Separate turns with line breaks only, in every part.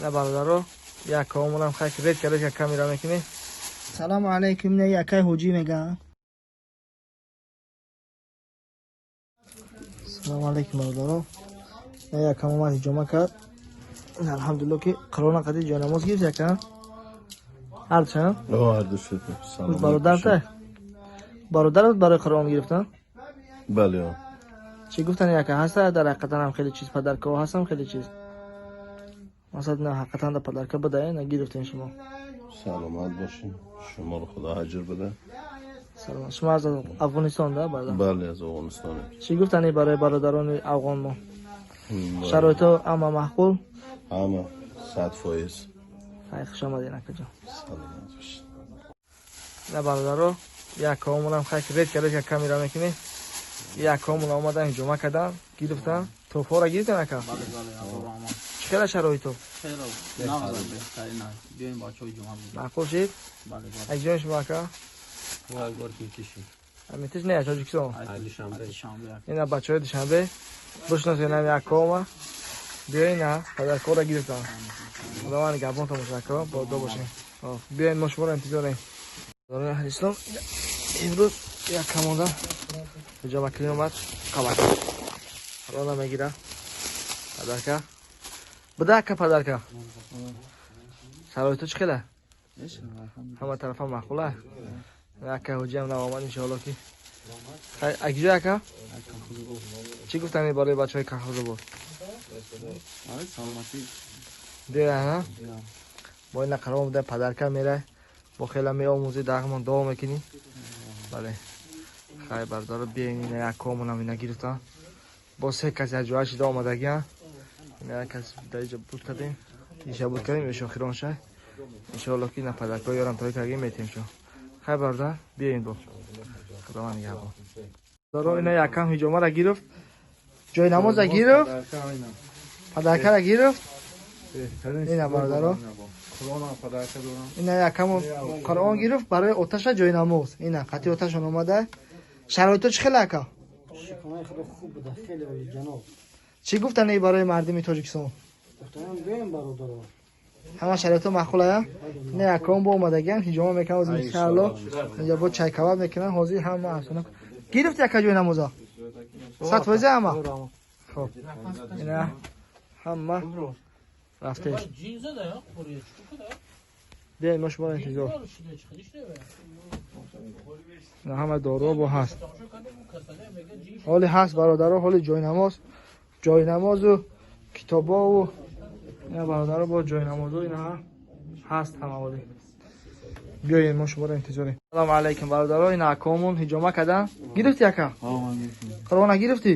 На бародаро, як комонам хай редка редка камера мекунӣ.
Салому алейкум, не якай ҳоҷӣ мегӯям.
Салому алейкум бародаро. На якам омад ҳиҷома кард. Алҳамдулилло ки Қуръона қади ҷой намоз гирифт яка. Ҳарчанд?
Ҳар ду шуд.
Бародарта? Бародарат барои Қуръон гирифтан?
Бале.
Чӣ гуфтан яка ҳаста дар ҳақиқатан ҳам хеле чиз падаркаҳо ҳастам хеле чиз. Масалан на ҳақиқатан да падарка бадае на гирифтен шумо.
Саломат бошин. Шуморо Худо аҷр бада.
Саломат. Шумо аз Афғонистон да бародар?
Бале, аз Афғонистон.
Чӣ гуфтани барои бародарони афғон мо? Шароито ҳама маъқул?
Ҳама 100%.
Хай хуш омадед акаҷон.
Саломат бошед.
На бародаро, як комонам хай редка редка камера мекунӣ. Як комон омадан ҳиҷома кардан, гирифтан. Туҳфаро гирифтен ака?
Бале, бале, Аллоҳ раҳмат.
Чӣ хела шароито?
Хеле нағз, беҳтарин аст. Биёем бачаҳои ҷумъа бузем.
Маъқул шид?
Бале, бале.
Як ҷои шумо ака? Метиш не, Тоҷикистон.
Аз Душанбе.
Ина бачаҳои Душанбе бишносед нам як кома. Биёин на падаркора гирифтан. Худованд нигаҳбонтон бошад ака, бодо бошед. Биёин мо шуморо интизорем. Бародарони аҳли ислом, имрӯз як команда ҳиҷома кунӣ омад қабак. Рона мегира. Падарка. Буда ака падарка. Шароито чӣ хела? Ҳама тарафа маъқула? Ака ҳоҷиам нав омад иншоалло ки. Хай, акиҷо ака? Чӣ гуфтани барои бачаҳои Кахозобод?
Саломатӣ.
Биёя, ҳа? Бо ина қарор буда падарка мерай. Бо хела меомӯзӣ, дағмон дуо мекунӣ. Бале. Хай бародаро, биёин ина як комонам ина гирифтан. Бо се кас як ҷоя шида омадагиан. Ина як кас дар иҷо буд кардем. Иша буд кардем, иш охирон шай. Иншоалло ки ина падаркаро ёрам тои кардем метем шо. Хай бародар, биёин бо. Худованд нигаҳбон. Бародаро, ина якам ҳиҷомаро гирифт. Ҷои намоза гирифт. Падаркаро гирифт. Ина бародаро. Ина якам Қуръон гирифт барои оташа ҷои намоз. Ина қати оташон омада. Шароито чӣ хела ака?
Шукронаи Худо хуб буда, хеле олӣ ҷаноб.
Чӣ гуфтани барои мардуми Тоҷикистон?
Гуфтанам биёем бародаро.
Ҳама шароито маъқулая? Не яком бо омадагиан ҳиҷома мекунан ҳозир иншаалло. Инҷа бо чайкабаб мекунан ҳозир ҳама афсона. Гирифт яка ҷои намоза? 100% ҳама? Хоб. Ина ҳама рафте. Биёед мо шуморо интизор. Ина ҳама доруҳо бо ҳаст. Ҳоли ҳаст бародаро, ҳоли ҷои намоз, ҷои намозу китобову ина бародаро бо ҷои намозу ина ҳаст ҳама ҳоли. Биёед мо шуморо интизорем. Салому алейкум бародаро, ина акомон ҳиҷома кардан. Гирифти ака? Қуръона гирифтӣ?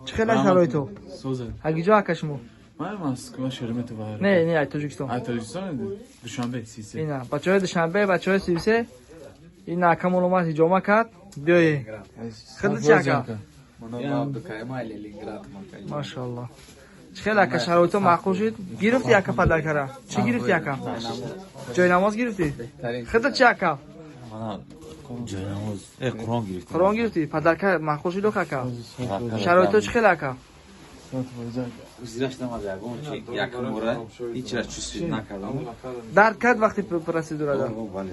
Чӣ хела шароито?
Соза.
Агиҷо ака шумо?
Ман Москва, Шереметьево.
Не, не, ай Тоҷикистон.
Ай Тоҷикистон, Душанбе, 33.
Ина бачаҳои Душанбе, бачаҳои 33. Ина акамон омад ҳиҷома кард. Биёед. Хидмат чи ака? Машаалло. Чӣ хела ака шароито маъқул шуд? Гирифти ака падаркара? Чӣ гирифти ака? Ҷои намоз гирифтӣ? Хидмат чи ака?
Ҷои намоз, Қуръон гирифтем.
Қуръон гирифтӣ? Падарка маъқул шуд ака? Шароито чӣ хела ака?
Зираш намад ягон чи, якум бора ҳеҷ ра чувствовать накардам.
Дард кард вақти процедура да?
Бале, бале.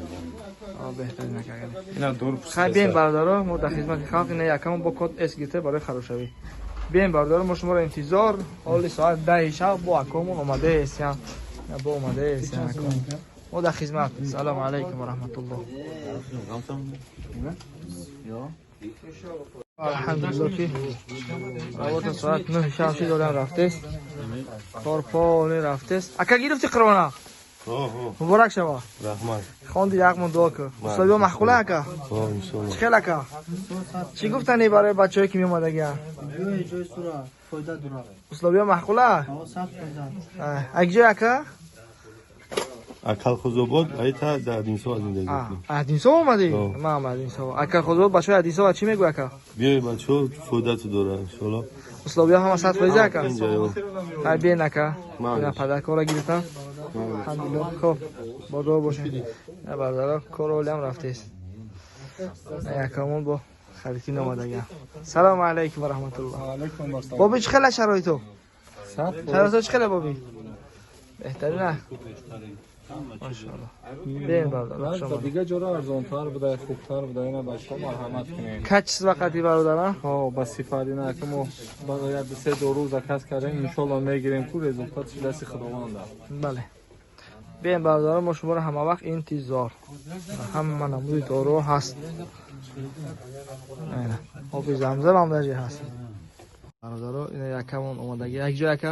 Беҳтарин ака.
Ина дору.
Хай биёем бародаро, мо дар хизмати халқ ина якамон бо код С гирифта барои харошавӣ. Биёем бародаро, мо шуморо интизор. Ҳоли соат 10 шаб бо акомон омадаесян. Бо омадаесян аком. Мо дар хизмат. Салому алейкум ва раҳматуллоҳ. Алҳамдулилло ки работа соат 9 шаб шуд, одам рафтест. Кор поле рафтест. Ака гирифти Қуръона? Муборак шава.
Раҳмат.
Хонди яқмон дуо кун. Услубиё маъқула ака?
Иншоалло.
Чӣ хел ака? Чӣ гуфтани барои бачаҳое ки меомадагиан?
Биёед ҷои сура, фоида дора.
Услубиё маъқула?
100%.
Акиҷо ака?
Акалхозобод, айта дар Адинсо зиндагӣ мекунем.
Адинсо омадӣ? Ман Адинсо. Акалхозобод бачаҳои Адинсо чӣ мегӯй ака?
Биёед бачаҳо, фоидату дора иншоалло.
Услубиё ҳама 100% ака? Хай биёен ака. Ина падаркора гирифтан. Алҳамдулилло. Хоб, бо дуо бошед. На бародаро, кор олиам рафтест. Якамон бо харидкин омадагиам. Салому алейкум ва раҳматуллоҳ. Боби чӣ хела шароито? Шароито чӣ хела боби? Беҳтарин. Машааллоҳ. Биёин бародар.
Ба дигар ҷоро арзонтар буда, хубтар буда, ина бачаҳо марҳамат кунед.
Качество вақти бародарам?
Ҳо, ба сифат ина ки мо барои як се дору заказ кардем, иншоаллоҳ мегирем ку результатш дасти Худованд аст.
Бале. Биёин бародарон, мо шуморо ҳама вақт интизор. Ҳама намуди дору ҳаст. Оби замзам ҳам даже ҳаст. Бародаро, ина якамон омадаги. Як ҷо яка?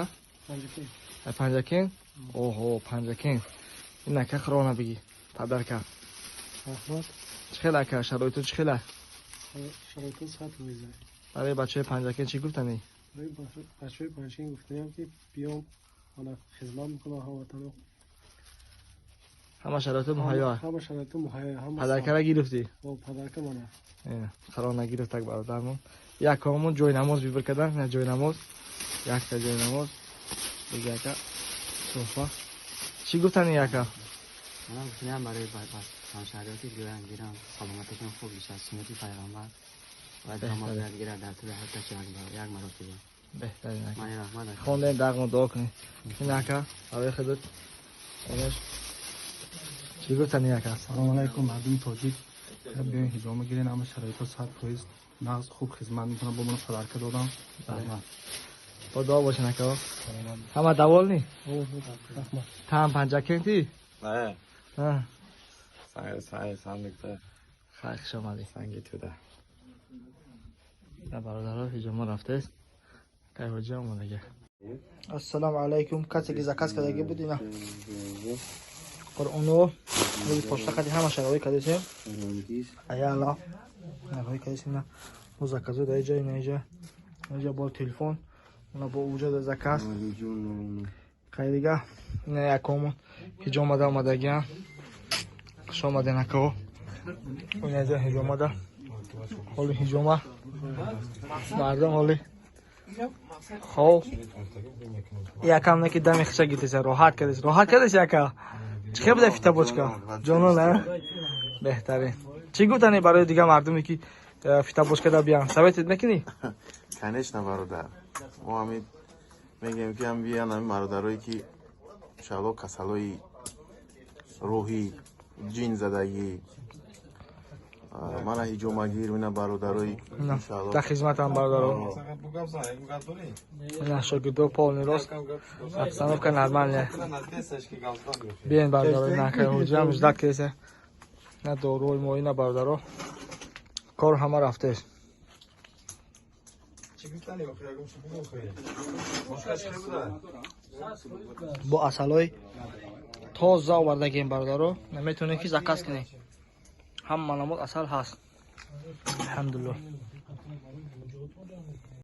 Панҷакент. Оҳо, Панҷакент. Ин ака хирона бигӣ. Подарка.
Раҳмат.
Чӣ хел ака, шароиту чӣ хела?
Шароиту 100%.
Барои бачаҳои Панҷакент чӣ гуфтанӣ?
Барои бачаҳои Панҷакент гуфтаниам ки биём, мана хизмат мекунам ҳамватано.
Ҳама шароиту муҳайё.
Ҳама шароиту муҳайё.
Подаркара гирифтӣ?
О, подарка мана.
Хирона гирифтак бародармон. Якомон ҷои намоз выбор кардан, ина ҷои намоз. Якта ҷои намоз. Дига ака суфа. Чӣ гуфтанӣ ака?
Ман гуфтаниам барои ҳамшаҳриёти гирам, гирам, саломатишон хуб бишад, суннати пайғамбар. Бояд ҳама бояд гирад дар тӯли ҳаёташ як маротиба.
Беҳтарин ака.
Ман раҳмат.
Хондем дағмо дуо кунед. Ин ака барои худат. Инаш чӣ гуфтанӣ ака?
Салому алайкум, мардуми тоҷик. Биёин ҳиҷома гирен, ҳама шароитҳо 100% нағз, хуб хизмат мекунам, бо мано подарка додам. Раҳмат.
Бо дуо бошен ака. Ҳама довольны? Там Панҷакенти?
Не.
А.
Сай, сай, сандиқта.
Хай, хуш омадӣ.
Санги туда.
На бародаро, ҳиҷома рафтест. Кай ҳоҷа омадага. Ассалому алайкум. Касе ки заказ кардаги буд ина. Қуръоно, рӯзи пошта қади ҳама шарои кардесем. Ая Аллоҳ. Нарои кардесем на. Мо заказо дар иҷа, ина иҷа. Иҷа бо телефон, уна бо уҷа да заказ. Хай дига, ина якомон ҳиҷомада омадагиам. Хуш омаден акао. Ина иҷа ҳиҷомада. Ҳоли ҳиҷома. Мардум ҳоли. Хоб. Якам не ки дами хиша гиртеса, роҳат кардес. Роҳат кардес яка? Чӣ хел буда фитобочка? Ҷонон, а? Беҳтарин. Чӣ гуфтанӣ барои дигар мардуме ки фитобочка да биям? Советит мекунӣ?
Конечно, бародар. Мо ҳамин мегӯем ки ҳам биён ҳамин бародарое ки иншааллоҳ касалои рӯҳӣ, ҷин задагӣ, мана ҳиҷомагир, ина бародарои иншааллоҳ.
Дар хизматам бародаро. Ина шогирдо полный рост. Обстановка нормальная. Биёин бародаро, ина акай ҳоҷиам ждать кардеса. На доруҳои мо, ина бародаро. Кор ҳама рафтест. Бо асалҳои тоза овардагем бародаро. Наметавонед ки заказ кунед. Ҳама намуд асал ҳаст. Алҳамдулиллоҳ.